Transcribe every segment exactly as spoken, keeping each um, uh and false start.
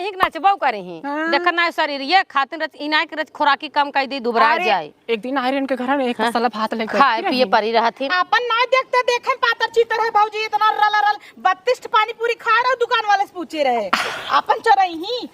यही के नाचबो करे ही। हाँ। देखत ना शरीर ये खातिन रच, इनाय के रच खोराकी कम कर दी, दुबरा अरे, जाए। एक दिन आए रहे इनके घर में, एक हाँ। तसला भात लेके खाए बैठी पिए रही। परी रहत ही। अपन ना देखते देखे पातर चीतर है भौजी, इतना रला रल, बत्तीस पानी पूरी खा रहे दुकान वाले से पूछे रहे। अपन चोरई ही।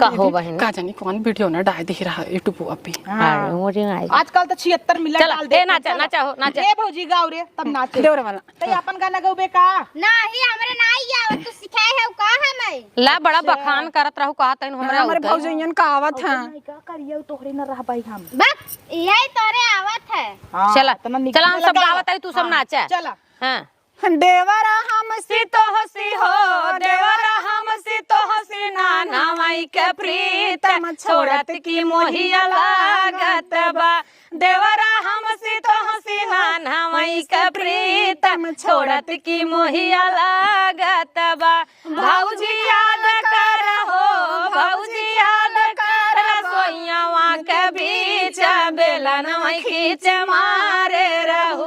कहो दीदी, बहिनी। का जानी कौन वीडियो ना डाल दे रहा YouTube पे। हाँ। अरे, मुझे ना आई। आजकल तो छिहत्तर मिला चला, डाल दे। ए, नाचा, चला। नाचा हो, नाचा। ए भौजी गाओ रे, तब नाचे। देवरे वाला। तै आपन गाना गउबे का? नाही, हमरे नाही आवत, तू सिखाए है का हमें? ला, बड़ा अच्छा। बखान करत रहू, कहा तैन हमरा हमरे आवत है। भौजइयन का आवत है। नहीं का करियो, तोहरे न रहबाई हम। बस, यही तोरे आवत है। हाँ, चला, इतना निक चला, हम सब लगा। गावत है, तू सब हाँ, नाचा। चला। हाँ। देवरा हमसी तोहसी हो, देवरा हमसी तोहसी ना, नवाई के प्रीतम छोड़त की मोहिया लागत बा। देवरा हमसी तोहसी ना, नवाई के प्रीतम छोड़त की मोहिया लागत बा। भौजी याद कर हो, भौजी याद कर, रसोइयावा के बीच बेलनवा खींच मारे रहू।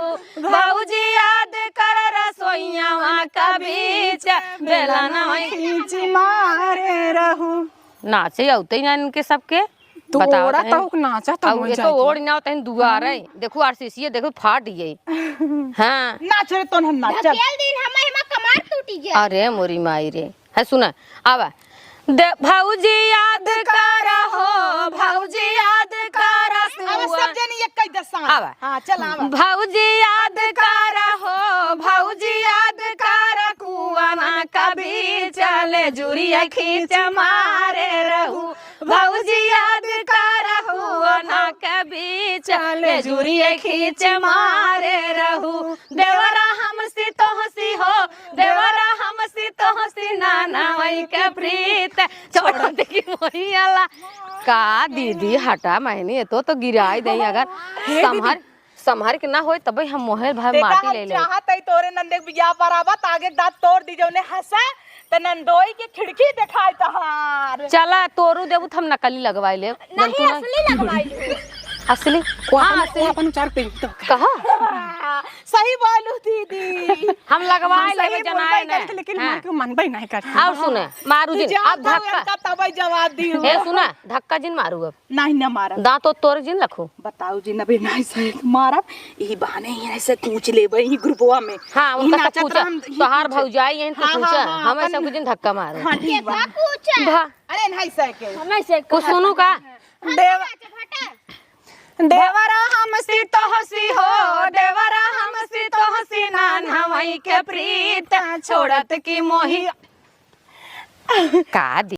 भौजी याद कर रसोइयावा के बीच बेलनवा खींच मारे रहू। नाचे अउते ही ना इनके सबके। तू बताओ ओड़ा तनी। तो नाचा तो अउ मजा ये तो आई। ओड़ ना होता है दुआरे। देखो आरसीसी देखो फाट गई। हाँ। नाच रे तोन हम नाच, चल। तेल दिन हमारे हिमा कमार टूटी गया। अरे मोरी माई रे। है सुना, आवा। दे, भौजी याद कर हो, भौजी याद कर अब सुआ। सब जनी एक कई दस साल। आवा। हाँ, चल आवा। भौजी याद कर हो, भौजी याद कर कुआना कभी चले जुरिया खींच मारे रहू। भौजी याद कर हुआ ना कभी चले जुरिया खींच मारे रहू। देवरा हमसी तोहसी हो, देवरा हमसी तोहसी ना, नवाई के प्रीत छोड़त की मोहियाला। का दीदी, हटा महनी, ये तो, तो गिराई दे अगर हे दीदी। संभर, संभर के ना होए, तबे हम मोहे भाई देखा, माटी हम ले ले। चाहत है तोरे नंदे के बियाह पर आवा, त आगे दांत तोड़ दी, जौने हंसा, त नंदोई के खिड़की देखाई तहार। चला, तोरू देबू, त हम नकली लगवाई ले। नहीं, असली लगवाई ले। असली? वो हाँ, अपन, असली। वो अपन चार पे तो कहा? सही बोलू दीदी। हम लगवाए हम लेबे सही जनाए बोलबे ने। करत, लेकिन हाँ। हमार के मनबे नहीं करत। और सुने, मारू तू दिन, जान अब तो धक्का। इनका तबे जवाब दी हो। ए, सुना, धक्का जिन मारू अब। नहीं, ना मारब। दांत तो तोर जिन रखू। बताओ जिन, अबे नहीं सही मारब। यही बहाने ही ऐसे कूच लेबे ही ग्रुपवा में। हाँ, यही उनका नाचत कूचा। रहम, यही तोहार कूचे। भौजाई यही तो हाँ, कूचा। हाँ, हाँ, हम ऐसे अपन कुछ धक्का मारो। हाँ, ठीक बा। कूचा। भा- अरे नहीं सही के। हम ऐसे कुछ सुनू का? देव- देवरा हमसी तोहसी हो, देवरा हमसी तोहसी ना, नवाई के प्रीत छोड़त की मोही। का दी?